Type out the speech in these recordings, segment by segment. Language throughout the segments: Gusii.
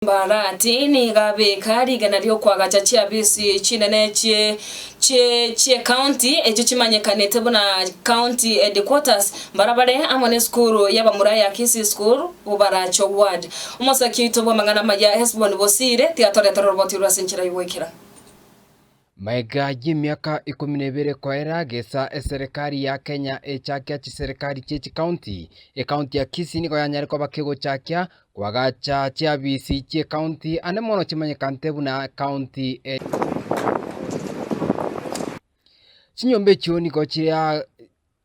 Barati nigo abeka rigena ri'okoagacha chiabisi chinene chie chie chi'ecounty echio chimanyekanete buna County Headquarters, mbarabare amo nesukuru y'abamura ya Kisii School, Bobaracho Ward. Omosaki oito bw'amang'ana amaya Hesbon Bosire tiga toretera oroboti orwo ase enchera y'ogoikera. Magega y'emiaka ikomi na ebere koera gesa eserekari ya Kenya echakia chiserekari chie chikaunti, ekaunti ya Kisii nigo yanyare koba kegochakia Koagacha chiabisi chi'ecounty ande mono chimanyekante buna county e. Chinyomba echio nigo chiria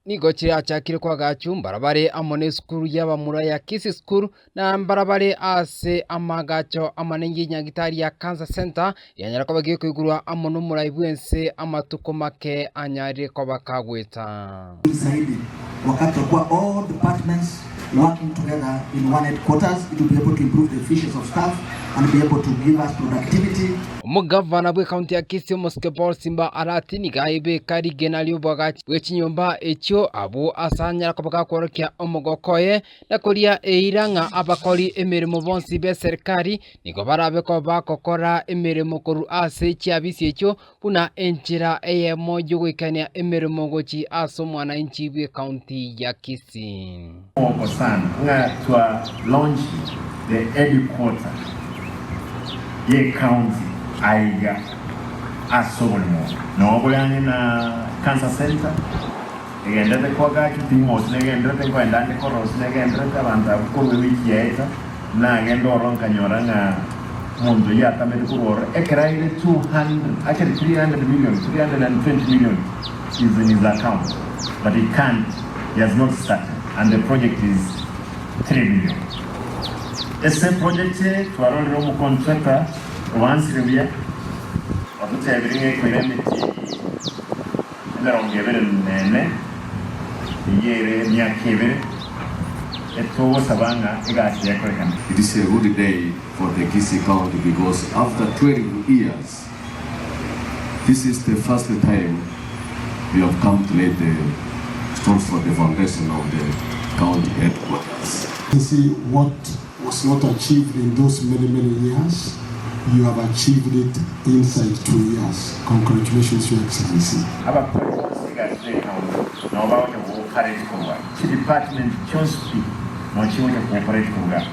nigo chirachakire koagachwa mbarabare amo nesukuru y'abamura ya Kisii School na mbarabare ase amaagacho amanene y'enyagitari ya Cancer Centre yanyara koba gekoigurwa amo nomorai bw'ense amatuko make anyarire koba kagweta. Zaidi wakati wa kuwa all departments working together in one headquarters it will be able to improve the efficiency of staff and be able to give us productivity. Omogavana bw'ecounty ya Kisii Omosike Paul Simba Arati nigo aebeka rigena ri'oboagachi bwe chinyomba echio abwo ase anyara koba gakworokia omogoko oye na koria eira ng'a abakori emeremo bonsi b'eserikari nigo barabe koba bagokora emeremo korwa ase chiabisi echio buna enchera eyemo y'ogoikania emeremo gochia ase omwananchi bw'ecounty ya Kisii. Omogoko sana ng'a twa launch the headquarter ye county aiga ase oboremo obo. Noo bore ang'e na cancer centre egenderete koagacha Pimos negenderete nkoenda ande Koros negenderete abanto abwo korwa ewiki yaeta Nagenda ororo nkanyora ng'a omonto oyio atamete korwa ororo ekero aire 200, actually 300 million, 320 million is in his account but he can't, he has not started and the project is 3 billion. Ase eproject eye twarorire omocontractor oansire buya ototebirie ng'a ekoira emetienyi emerongo ebere nene, eyio ere emiaka ebere. Etogosaba ng'a egasi ekorekane. It is a good day for the Kisii County because after 12 years, this is the first time we have come to lay the stones for the foundation of the county headquarters. You see what was not achieved in those many, many years, you have achieved it inside 2 years. Congratulations, Your Excellency. Abakori bonsi egasi b'ecounty nabo bagocha go-operate korwa chidepartment chionsi pi nabo chigocha go-operate korwa iga.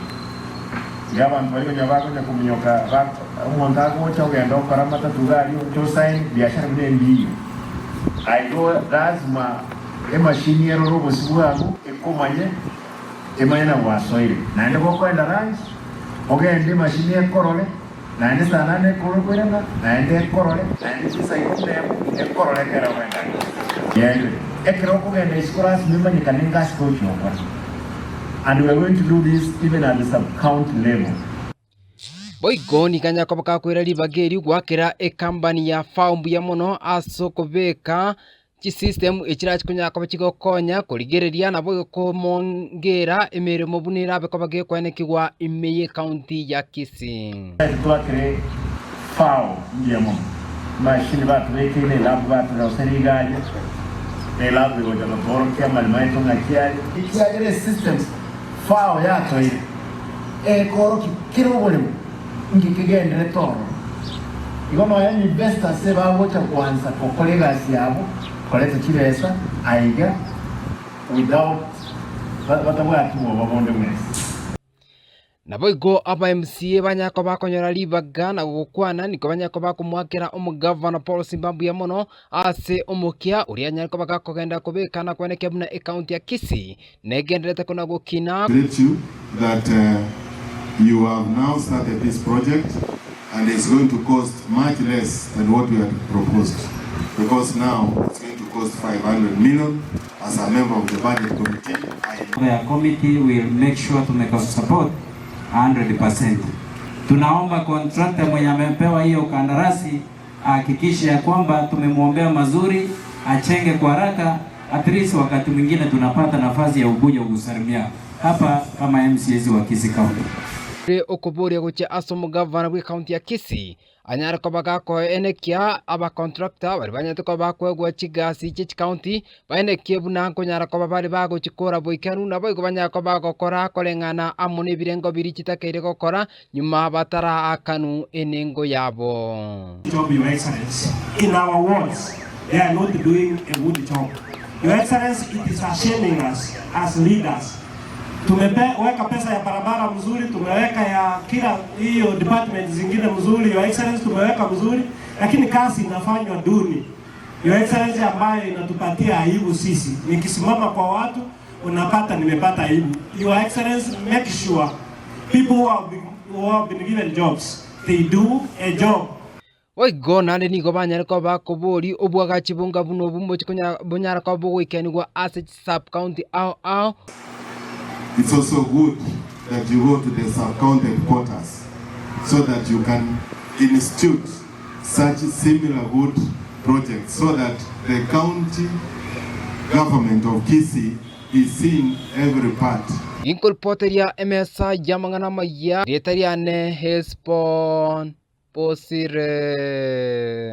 Iga abanto baria konya bagocha kominyoka ba omonto agocha ogenda okora amatatu iga aria oche osign biashara buna embiyo. Aigo lazima emachine erore obosio bwago ekomanye emanye na gwasoire. Naende gokoenda lunch ogende emachine ekorore naende saa nane ekorore koirana naende ekorore naende chinsa ikomi na emo ekorore ekero okoenda lunch. Yaerire. Ekero okogenda isiko lasima emanyekane ngasi tochi gokora. And we are going to do this even at the sub county level. Boigo nigo anyare koba gakoira ribaga erio goakera ekambani ya FAO mbuya mono ase okobeka chisystem echirache konyara koba chigokonya korigereria nabo komongera emeremo buna erabe koba gekoenekigwa ime y'ecounty ya Kisii. Twakire FAO mbuya mono. Machine batobekeire elab batorausera iga aria, na elab egocha gotoorokia amaremo aito ng'aki are. Ekiagera esystems FAO yatoeire ekoorokia kera oboremo inki kegenderete ororo. Igo nonya investors ebagocha koansa gokora egasi yabo koreta chibesa aiga without batabwati bwoba bonde bwensi. Naboigo aba MCA banyare koba bakonyora ribaga na gokwana nigo banyare koba bakomoakera omogavana Paul Simba mbuya mono ase omokia oria anyare koba gakogenda kobeka na kwenekia buna ecounty ya Kisii negendererete kona gokina. Greet you that you have now started this project and it's going to cost much less than what we had proposed because now it's going to cost 500 million as a member of the budget committee I The committee will make sure tumekusupport 100%. Tunaomba contractor mwenye amepewa hiyo kandarasi ahakikishe ya kwamba tumemwombea mazuri, achenge kwa haraka, at least wakati mwingine tunapata nafasi ya ukuja kusalimia hapa kama MCAs wa Kisii County. Ore okoboria gochia ase omogavana bw'ecounty ya Kisii anyare koba gakoenekia abacontractor baria banyarete koba bakoegwa chigasi chie chicounty baenekie buna nkonyara koba bare bagochikora boikeranu naboigo banyare koba bagokora koreng'ana amo nebirengo biria chitakeire gokora nyuma bataraakanu enengo yabo. Job your excellency in our wards they are not doing a good job your excellency it is shaming us as leaders tumeweka pesa ya barabara mzuri tumeweka ya kila hiyo department zingine mzuri your excellency tumeweka mzuri lakini kazi inafanywa duni your excellency ambayo inatupatia aibu sisi nikisimama kwa watu unapata nimepata aibu your excellency make sure people who have been, who have been given jobs they do a job Boigo naende nigo banyare koba bakoboria obwagachi bonga buna obwo mochie konya bonyare koba bogoikenigwa ase chisub-county ao ao. It's also good that you go to the sub-county headquarters so that you can institute such similar good projects so that the county government of Kisii is seeing every part. Ginkoripoteria emesa y'amang'ana amaya, erieta riane Hesbon Bosire.